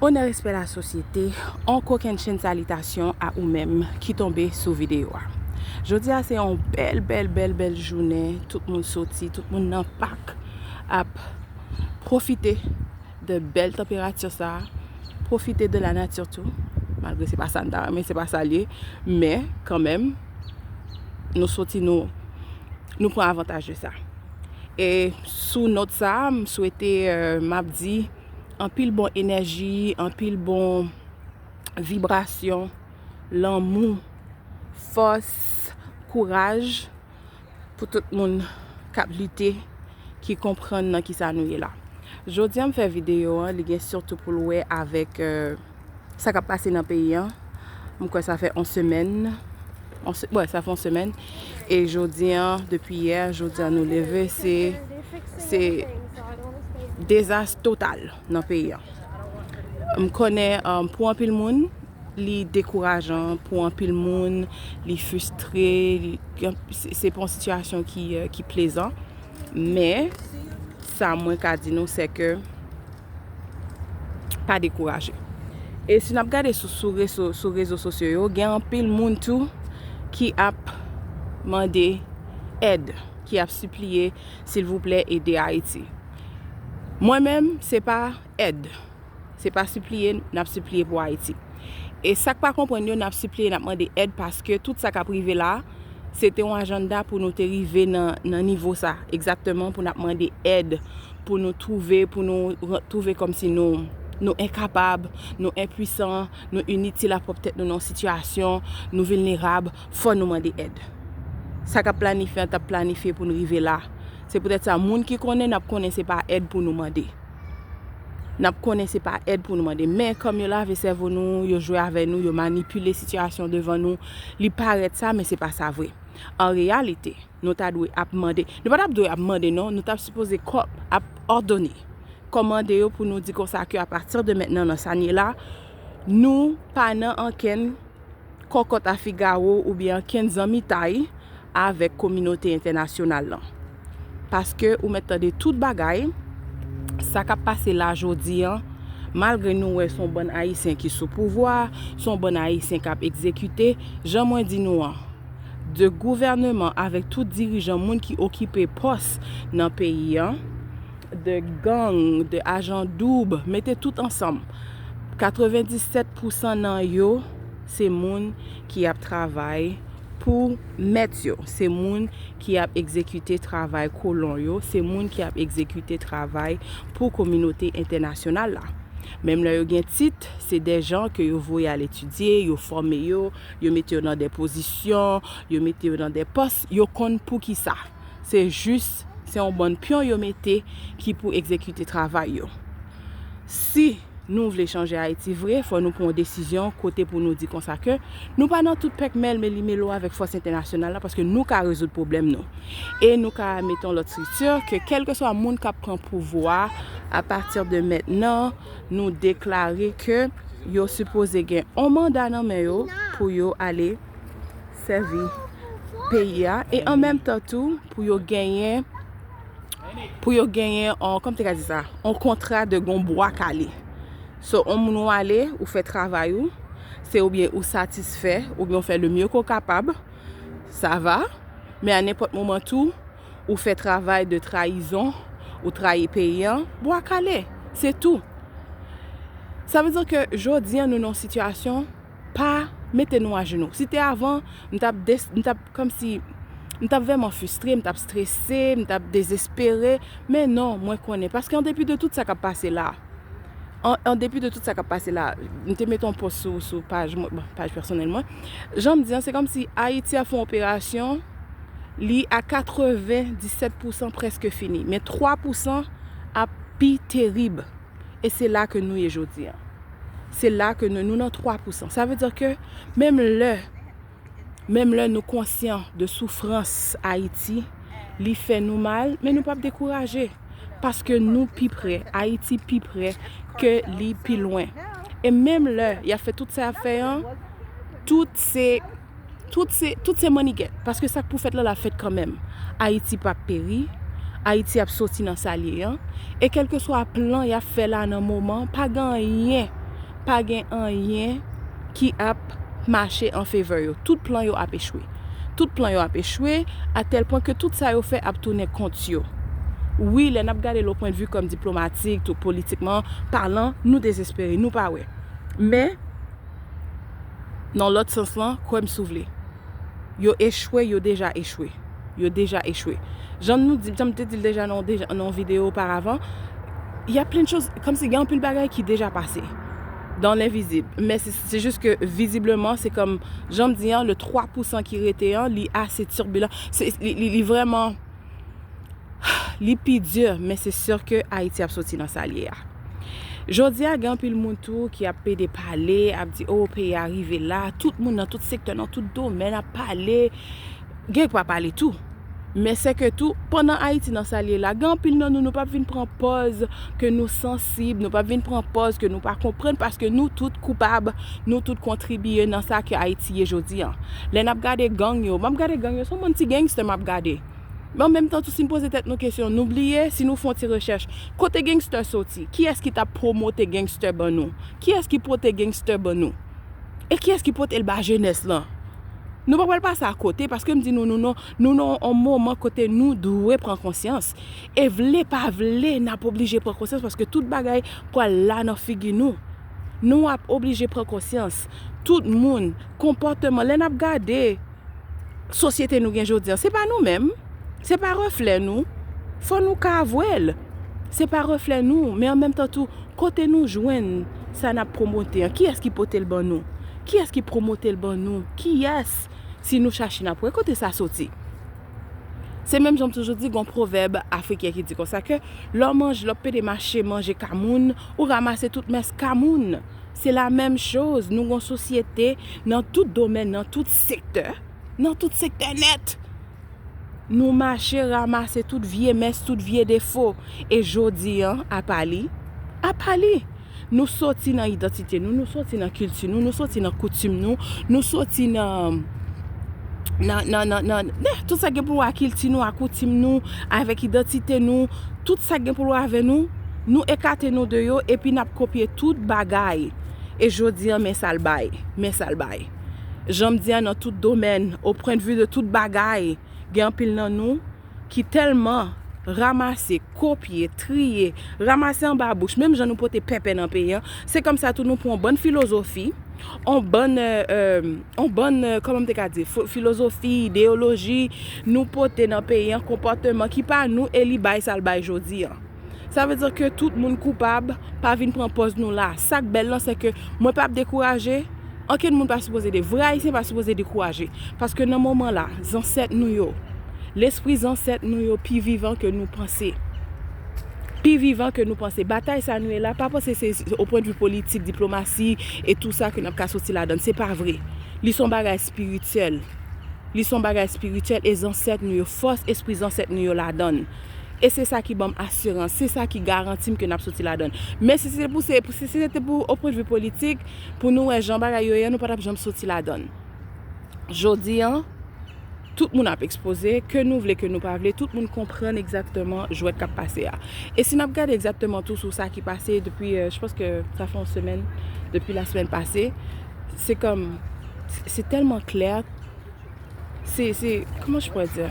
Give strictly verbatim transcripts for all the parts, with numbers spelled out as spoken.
Onè, respè, lasosyete, on kokennchenn salitasyon a ou menm ki tonbe sou videyo a. Jodi a se yon bèl, bèl, bèl, bèl jounen. Tout moun soti, tout moun nan pak ap pwofite de bèl tanperati sa a, pwofite de la nati tou. Malgre se pa sa n ta renmen, se pa sa l ye, men kanmenm, nou soti, nou, nou pran avantaj de sa. E sou nòt sa a, m swete, euh, m ap di, anpil bon enèji, anpil bon vibrasyon, lanmou, fòs, kouraj pou tout moun k ap lite, ki konprann nan kisa nou ye la. Jodi a m fè videyo an, li gen sitou pou l wè avèk, euh, sa k ap pase nan peyi an. M kwè sa fè on semèn. On se-, wè, sa fè on semèn. E jodi a, depi yè, jodi a nou leve, se, se dezas total nan peyi an. M konnen, um, pou anpil moun, li dekourajan, pou anpil moun, li fristre, li, se, se pa yon sitiyasyon ki, euh, ki plezan. Men, sa mwen ka di nou, se ke pa dekouraje. E si n ap gade sou, sou rezo, sou rezo sosyo yo, gen anpil moun tou ki ap mande èd, ki ap sipliye, silvouplè, ede Ayiti. Mwen menm, se pa èd. Se pa sipliye, n ap sipliye pou Ayiti. E sa k pa konprann yo, n ap sipliye, n ap mande èd, paske tout sa k ap rive la, se te yon ajanda pou nou te rive nan, nan nivo sa, egzakteman, pou n ap mande èd, pou nou twouve, pou nou ran-, twouve kòmsi nou, nou enkapab, nou enpwisan, nou initil a pwòp tèt nou nan yon sitiyasyon, nou vilnerab, fò nou mande èd. Sa k ap planifye an t ap planifye pou n rive la. Se poutèt sa, moun ki konnen, n ap konnen se pa èd pou nou mande. N ap konnen se pa èd pou nou mande. Men kòm yo lave sèvo nou, yo jwe avè nou, yo manipile sitiyasyon devan nou, li parèt sa, men se pa sa vre. An reyalite, nou ta dwe ap mande. Nou pa t ap dwe ap mande, non. Nou t ap sipoze kò-, ap òdone. Kòmande yo pou nou di konsa ke apati de mentnan, nan sa n ye la, nou pa nan ankenn kòkòt a figawo oubyen ankenn zanmitay avèk kominote entènasyonal lan. Paske ou mèt tande tout bagay, sa k ap pase la jodi a, malgre nou wè se yon bann Ayisyen ki sou pouvwa, se yon bann Ayisyen k ap egzekite, jan mwen di nou an, de gouvèneman avèk tout dirijan, moun ki okipe pòs nan peyi an, de gang, de ajan doub, mete tout ansanm. Katrevendisèt pousan nan yo, se moun ki ap travay pou mèt yo, se moun ki ap egzekite travay kolon yo, se moun ki ap egzekite travay pou kominote entènasyonal la. Menm lè yo gen tit, se de jan ke yo voye al etidye, yo fòme yo, yo mete yo nan de pozisyon, yo mete yo nan de pòs, yo konn poukisa. Se jis, se yon bann pyon yo mete ki pou egzekite travay yo. Si nou vle chanje Ayiti vre, fò nou pran yon desizyon kote pou nou di konsa ke nou pa nan tout pèkmèl melimelo avèk fòs entènasyonal la, paske nou ka rezoud pwoblèm nou. E nou ka mete yon lòt estrikti ke kèlkeswa moun k ap pran pouvwa, apati de mentnan, nou deklare ke yo sipoze gen yon manda nan men yo pou yo ale sèvi peyi a, e an menm tan tou pou yo genyen, pou yo genyen, on, kòman te ka di sa, on kontra de gon bwa kale. So, on moun ou ale, ou fè travay ou, se oubyen ou satisfè, oubyen ou fè le mieux ke w kapab, sa va, men a nenpòt moman tou, ou fè travay de trayizon, ou trayi peyi an, bwa kale, se tou. Sa vle di ke jodi a nou nan yon sitiyasyon, pa mete nou ajenou. Si te avan, m t ap des-, m t ap kòmsi, m t ap vrèman fristre, m t ap strese, m t ap dezespere. Men non, mwen konnen. Paske an depi de tout sa k ap pase la, an, an depi de tout sa k ap pase la, m te mete yon post sou, sou paj mwen, bon, paj pèsonèl mwen. Jan m di an, se kòmsi Ayiti ap fè yon operasyon, li a katrevendisèt pousan prèske fini, men twa pousan ap pi terib. E se la ke nou ye jodi a. Se la ke nou, nou nan twa pousan. Sa vle di ke menm lè, menm lè nou konsyan de soufrans Ayiti, li fè nou mal, men nou p ap dekouraje. Paske nou pi pre, Ayiti pi pre ke li pi lwen. E menm lè y ap fè tout sa y ap fè an, tout se Tout se, tout se mannigèt, paske sa k pou fèt la, l ap fèt kanmenm. Ayiti p ap peri, Ayiti ap soti nan sa l ye an, e kèlkeswa plan y ap fè la nan moman, pa gen anyen pa gen anyen ki ap mache an favè yo. Tout plan yo ap echwe. Tout plan yo ap echwe, a tèl pwen ke tout sa yo fè ap tounen kont yo. Wi, lè n ap gade l o pwendvi kòm diplomatik, tou politikman palan, nou dezespere, nou pa wè. Men, nan lòt sans lan, kwè m si w vle. Yo echwe, yo deja echwe. Yo deja echwe. Jan nou di, jan m te di l deja nan, deja nan yon videyo oparavan, y a plen de choz, kòmsi gen anpil bagay ki deja pase dans l'invisible. Men se, se jis ke vizibleman, se kòm, jan m di an, le twa pousan ki rete an, li ase tirbilan. Se, li, li, li vrèman, li pi di, men se si ke Ayiti ap soti nan sa l ye a. Jodi a, gen anpil moun tou ki ap pede pale, ap di, "O, peyi a rive la." Tout moun nan tout sektè, nan tout domèn ap pale. Gen k pa pale tou. Men se ke tou, pandan Ayiti nan sa l ye la, gen anpil nan nou, nou p ap vin pran pòz ke nou sansib, nou p ap vin pran pòz ke nou pa konprann, paske nou tout koupab, nou tout kontribye nan sa ke Ayiti ye jodi a. Lè n ap gade gang yo, m ap gade gang yo, se yon bann ti gangster m ap gade. Men an menm tan tou, si n poze tèt nou kesyon, nou bliye, si nou fè yon ti rechèch, kote gangster soti? Kiyès ki t ap pwomote gangster ban nou? Kiyès ki pote gangster ban nou? E kiyès ki pote l ba jenès lan? Nou pa pral pase akote, paske m di nou, nou nan, nou nan yon moman kote nou dwe pran konsyans. E vle pa vle, n ap oblije pran konsyans, paske tout bagay pral la nan figi nou. Nou ap oblije pran konsyans. Tout moun, konpòteman, lè n ap gade sosyete nou gen jodi a, se pa nou menm, se pa reflè nou. Fò nou ka avwe l. Se pa reflè nou, men an menm tan tou, kote nou jwenn sa n ap pwomote an? Kiyès ki pote l ban nou? Kiyès ki pwomote l ban nou? Kiyès? Si nou chache, n ap wè kote sa soti. Se menm jan m toujou di, gon pwovèb afriken ki di konsa ke lè w manje, lè w pede mache manje kamoun, ou ranmase tout mès kamoun. Se la menm choz, nou gon sosyete nan tout domèn, nan tout sektè, nan tout sektè nèt. Nou mache ranmase tout vye mès, tout vye defo. E jodi a, apa li, apa li. Nou soti nan idantite nou, nou soti nan kilti nou, nou soti nan koutim nou, nou soti nan, nan, nan, nan, nan, nan tout sa gen pou wè ak kilti nou, ak koutim nou, avèk idantite nou, tout sa gen pou wè avè nou, nou ekate nou de yo, epi n ap kopye tout bagay. E jodi a, men sa l bay, men sa l bay. Jan m di a, nan tout domèn, o pwendvi de tout bagay, gen anpil nan nou ki tèlman ranmase, kopye, triye, ranmase anba bouch, menm jan nou pote pèpè nan peyi a, se kòmsa tou nou pran yon bann filozofi, yon bann, euh, euh, yon bann, euh, kòman m te ka di, fo-, filozofi, ideyoloji, nou pote nan peyi a, konpòteman ki pa nou e li bay sa l bay jodi a. Sa vle di ke tout moun koupab, pa vin pran pòz nou la. Sa k bèl lan, se ke mwen p ap dekouraje, ankenn moun pa sipoze de, vrè Ayisyen pa sipoze dekouraje. Paske nan moman la, zansèt nou yo, lespri zansèt nou yo pi vivan ke nou panse. Pi vivan ke nou panse. Batay sa nou ye la, pa panse se o pwendvi politik, diplomasi e tou sa ke n ap ka soti ladan l. Se pa vre. Li se yon bagay espirityèl. Li se yon bagay espirityèl e zansèt nou yo, fòs espri zansèt nou yo ladan l. E se sa ki ban m asirans, se sa ki garanti m ke n ap soti ladan l. Men si se te pou, se, si se te pou o pwendvi politik, pou nou wè jan bagay yo ye, nou pa t ap janm soti ladan l. Jodi a, tout moun ap ekspoze, ke nou vle, ke nou pa vle, tout moun konprann egzakteman jwèt k ap pase a. E si n ap gade egzakteman tou sou sa ki pase depi, euh, je pense que ça fait une semaine, depi la semaine passée, se kòm, se, se tèlman klè, se, se, comment je pourrais dire?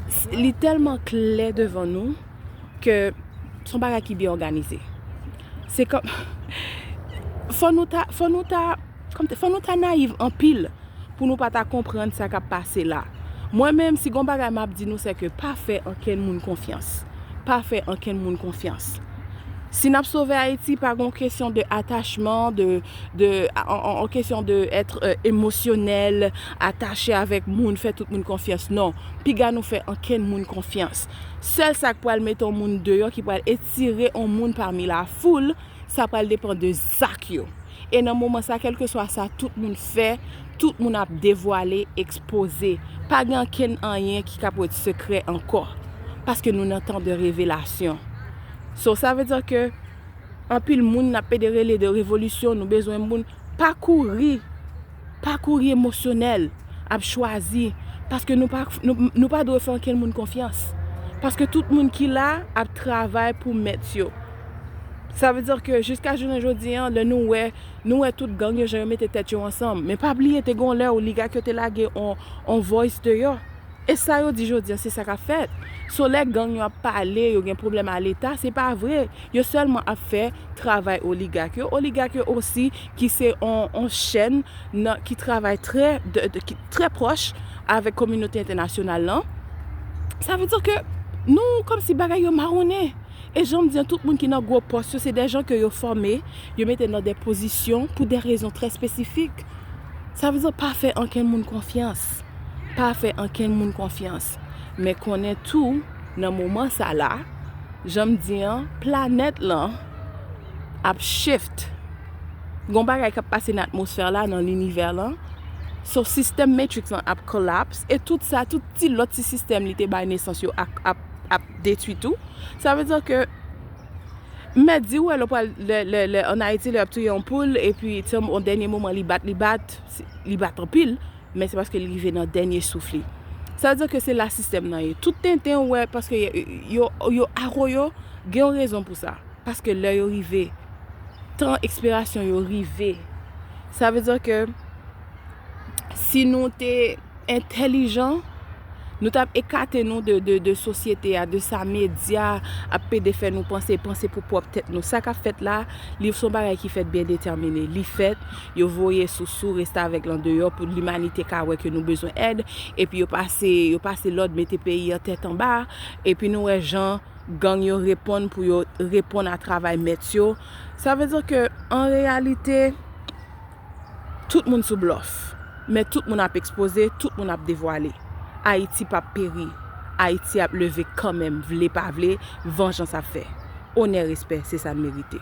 Se, li tèlman klè devan nou ke se yon bagay ki byen òganize. Se kòm, fò nou ta, fò nou ta, kòm te, fò nou ta nayiv anpil pou nou pa ta konprann sa k ap pase la. Mwen menm, si gon bagay m ap di nou, se ke pa fè ankenn moun konfyans. Pa fè ankenn moun konfyans. Si n ap sove Ayiti, pa gon kesyon de atachman, de, de, an, an, an kesyon de èt, euh, emosyonèl, atache avèk moun, fè tout moun konfyans. Non, piga nou fè ankenn moun konfyans. Sèl sa k pral mete yon moun deyò, ki pral etire yon moun pami lafoul, sa pral depann de zak yo. E nan moman sa, kèlkeswa sa tout moun fè, tout moun ap devwale, ekspoze. Pa gen ankenn anyen ki kab ret sekrè ankò. Paske nou nan tan de revelasyon. So, sa vle di ke anpil moun n ap pede rele de revolisyon, nou bezwen moun. Pa kouri. Pa kouri emosyonèl ap chwazi. Paske nou pa, nou, nou pa dwe fè ankenn moun konfyans. Paske tout moun ki la ap travay pou mèt yo. Sa vle di ke jiska jounen jodi an, lè nou wè, nou wè tout gang yo, jan yo mete tèt yo ansanm. Men pa bliye, te gen yon lè oligak yo te lage on, on voice deyò. E sa yo di jodi an, se sa k ap fèt. So lè gang yo ap pale, yo gen pwoblèm a Leta, se pa vre. Yo sèlman ap fè travay oligak yo. Oligak yo osi, ki se on, on chèn nan, ki travay trè, de, de, ki trè pwòch avèk kominote entènasyonal lan. Sa vle di ke nou, kòmsi bagay yo mawonnen. E jan m di an, tout moun ki nan gwo pòs yo, se de jan ke yo fòme, yo mete nan de pozisyon pou de rezon trè espesifik. Sa vle di pa fè ankenn moun konfyans. Pa fè ankenn moun konfyans. Men konnen tou, nan moman sa la, jan m di an, planèt lan ap shift. Gon bagay k ap pase nan atmosfè la, nan linivè lan. So, sistèm Matrix lan ap collapse. E tout sa, tout ti lòt ti sistèm li te bay nesans yo ap, ap, ap detwi tou. Sa vle di ke m mèt di w, wè, lè w pral, lè, lè, lè, ann Ayiti, lè y ap touye yon poul, epi, ti, yon dènye moman, li bat, li bat, li bat anpil, men se paske li rive nan dènye souf li. Sa vle di ke se la sistèm nan ye. Tout tenten, w wè, paske yo, yo, yo, aro yo, gen yon rezon pou sa. Paske lè yo rive, tan ekspirasyon yo rive. Sa vle di ke si nou te entèlijan, nou t ap ekate nou de, de, de sosyete a, de sa medya ap pede fè nou panse, panse pou pwòp tèt nou. Sa k ap fèt la, li se yon bagay ki fèt byen detèmine. Li fèt, yo voye Sousou, Restavèk lan deyò pou limanite ka wè ke nou bezwen èd, epi yo pase, yo pase lòd mete peyi an tèt anba, epi nou wè jan gang yo reponn pou yo reponn a travay mèt yo. Sa vle di ke, an reyalite, tout moun sou blòf. Men tout moun ap ekspoze, tout moun ap devwale. Ayiti p ap peri. Ayiti ap leve kanmenm, vle pa vle, vanjans ap fè. Onè, respè, se sa n merite.